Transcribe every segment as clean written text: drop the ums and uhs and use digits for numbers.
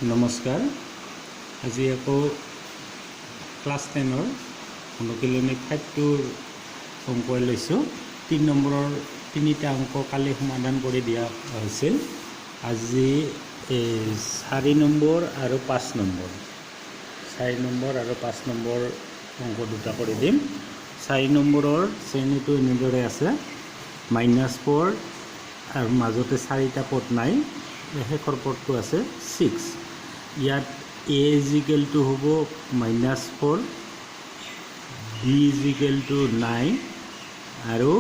নমস্কাৰ। আজি আকৌ ক্লাছ 10ৰ অনুশীলনী 5 টুৰ অংক লৈছোঁ। 3 নম্বৰৰ তিনিটা অংক কালি সমাধান কৰি দিয়া হৈছিল। আজি এই 4 নম্বৰ আৰু 5 নম্বৰ, 4 নম্বৰ আৰু 5 নম্বৰ অংক দুটা কৰি দিম। 4 নম্বৰৰ শ্ৰেণীটো এনেদৰে আছে: মাইনাছ 4 আৰু মাজতে চাৰিটা পদ নাই, শেষৰ পদটো আছে ছিক্স। ইয়াত এ is equal two হ'ব -4, d is equal to 9 আৰু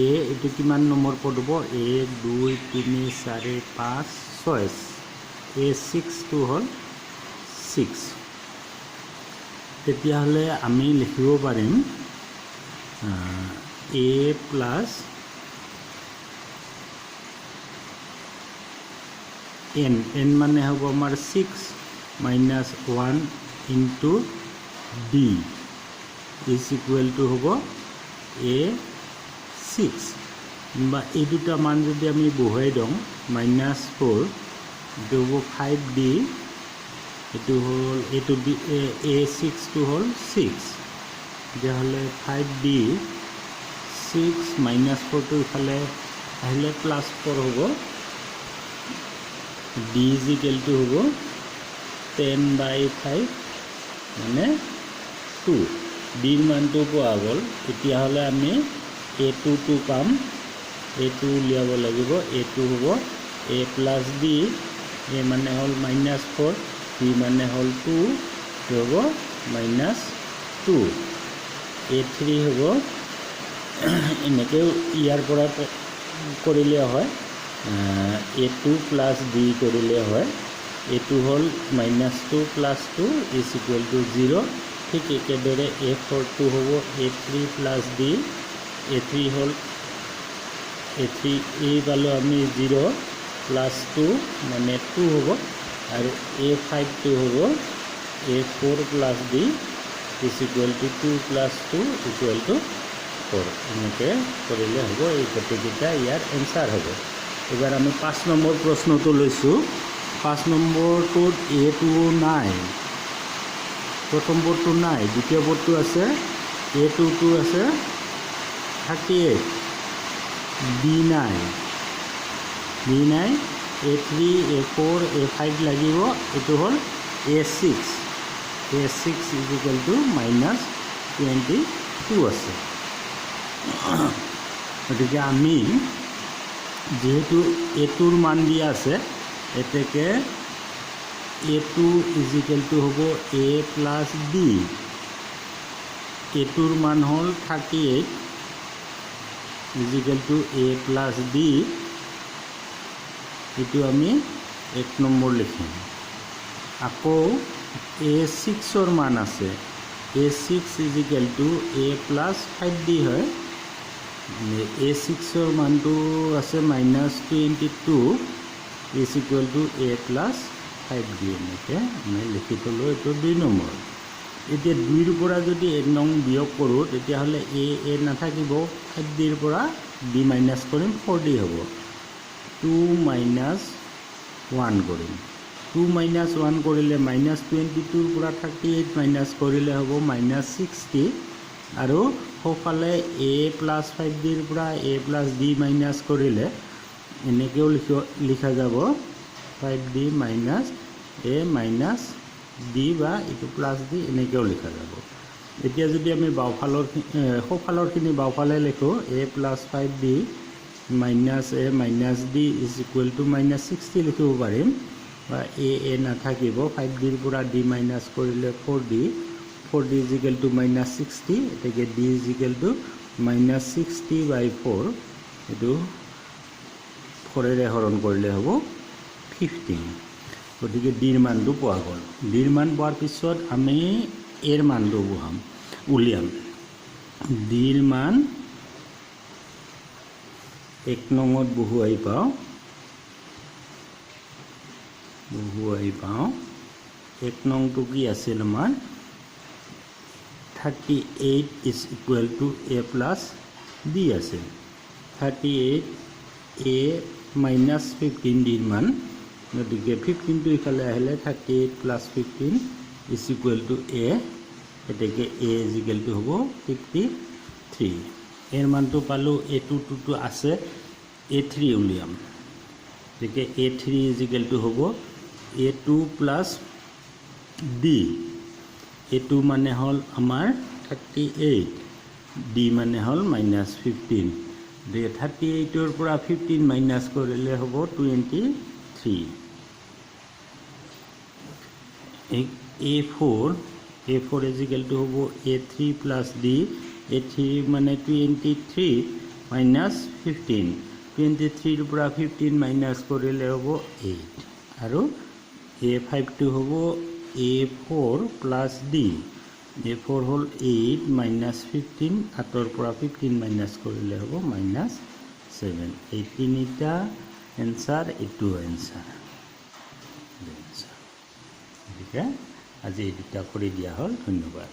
এ এইটো কিমান নম্বৰ পদ হ'ব? এক, দুই, তিনি, চাৰি, পাঁচ, ছয়। এ ছিক্সটো হ'ল ছিক্স। তেতিয়াহ'লে আমি লিখিব পাৰিম এ প্লাছ এন, এন মানে হ'ব আমাৰ 6 minus 1 into d is equal to হ'ব এ ছিক্স। বা এই দুটা মান যদি আমি বহুৱাই দিওঁ, মাইনাছ 4, এইটো হ'ব ফাইভ ডি, এইটো হ'ল এইটো ডি, এ ছিক্সটো হ'ল ছিক্স। তেতিয়াহ'লে ফাইভ ডি, ছিক্স মাইনাছ ফ'ৰটো ইফালে আহিলে প্লাছ ফ'ৰ হ'ব। ডি is equal to হ'ব 10 বাই 5, মানে টু। ডিৰ মানটো পোৱা গ'ল। তেতিয়াহ'লে আমি এ টুটো পাম। এ টু উলিয়াব লাগিব। এ টু হ'ব এ প্লাছ ডি। এ মানে হ'ল মাইনাছ 4, ডি মানে হ'ল টু, হ'ব মাইনাছ টু। এ থ্ৰী হ'ব, এনেকৈও ইয়াৰ পৰা কৰিলে হয়, এ টু প্লাছ ডি কৰিলে হয়। এইটো হ'ল -2 plus 2 is equal to 0। ঠিক একেদৰে এ ফ'ৰটো হ'ব a three plus d। A three হ'ল এ থ্ৰী, এই পালোঁ আমি জিৰ' প্লাছ টু মানে টু হ'ব। আৰু এ ফাইভটো হ'ব a four plus d is equal to 2 plus 2 equal to 4। এনেকৈ কৰিলে হ'ব। এই গোটেইকেইটা ইয়াৰ এনচাৰ হ'ব। এইবাৰ আমি 5 নম্বৰ প্ৰশ্নটো লৈছোঁ। 5 নম্বৰটোত এ টু নাই, প্ৰথম পদটো নাই, দ্বিতীয় পদটো আছে। এ টুটো আছে 38, ডি নাই, ডি নাই। A three, a four, a five লাগিব। এইটো হ'ল a six। A six is equal to -22 আছে। গতিকে আমি যিহেতু এ টুৰ মান দিয়া আছে, এতেকে a two is equal to হ'ব A plus D. A tour মান হ'ল 38 is equal to a plus d। এইটো আমি 1 নম্বৰ লিখিম। আকৌ এ ছিক্সৰ মান আছে। A six is equal to a plus five d হয়। এ ছিক্সৰ মানটো আছে -22 is equal to a plus five d। এনেকৈ আমি লিখি থ'লোঁ। এইটো 2 নম্বৰ। এতিয়া দুইৰ পৰা যদি 1 নং বিয়োগ কৰোঁ, তেতিয়াহ'লে এ এ নাথাকিব। ফাইভ ডিৰ পৰা ডি মাইনাছ কৰিম, ফ'ৰ ডি হ'ব। টু মাইনাছ ওৱান কৰিম। টু মাইনাছ ওৱান কৰিলে, মাইনাছ 22ৰ পৰা 38 মাইনাছ কৰিলে হ'ব মাইনাছ 60। আৰু সোঁফালে এ প্লাছ ফাইভ ডিৰ পৰা এ প্লাছ ডি মাইনাছ কৰিলে এনেকৈও লিখা যাব, five d minus a minus d বা এইটো প্লাছ ডি, এনেকৈও লিখা যাব। এতিয়া যদি আমি বাওঁফালৰ, সোঁফালৰখিনি বাওঁফালে লিখোঁ, a plus five d minus a minus d is equal to -60 লিখিব পাৰিম। বা এ এ নাথাকিব, ফাইভ ডিৰ পৰা ডি মাইনাছ কৰিলে four d, four d is equal to -60। গতিকে d is equal to -60 by 4, এইটো ফ'ৰেৰে হৰণ কৰিলে হ'ব 15। গতিকে ডিৰ মানটো পোৱা গ'ল। ডিৰ মান পোৱাৰ পিছত আমি এৰ মানটো বহাম, উলিয়াম। ডিৰ মান 1 নঙত বহুৱাই পাওঁ। 1 নংটো কি আছিল আমাৰ? 38 is equal to a plus d আছিল। 38 এ মাইনাছ 15, ডিৰ মান গতিকে 15টো ইফালে আহিলে 38 plus 15 is equal to a। গতিকে এ is equal to হ'ব 53। এৰ মানটো পালোঁ, এ টু টুটো আছে, এ থ্ৰী উলিয়াম। গতিকে A three is equal to হ'ব A two plus d। A two মানে হ'ল আমাৰ 38, ডি মানে হ'ল মাইনাছ 15। গতিকে 38ৰ পৰা 15 মাইনাছ কৰিলে হ'ব 23। A four, A four is equal to হ'ব A three plus d। A three মানে 23 মাইনাছ 15। 23ৰ পৰা 15 মাইনাছ কৰিলে হ'ব 8। আৰু এ ফাইভটো হ'ব A four plus d। A four হ'ল 8 মাইনাছ 15, 8ৰ পৰা 15 মাইনাছ কৰিলে হ'ব মাইনাছ 7। এই তিনিটা এনচাৰ, এইটো এনচাৰ। গতিকে আজি এই দুটা কৰি দিয়া হ'ল। ধন্যবাদ।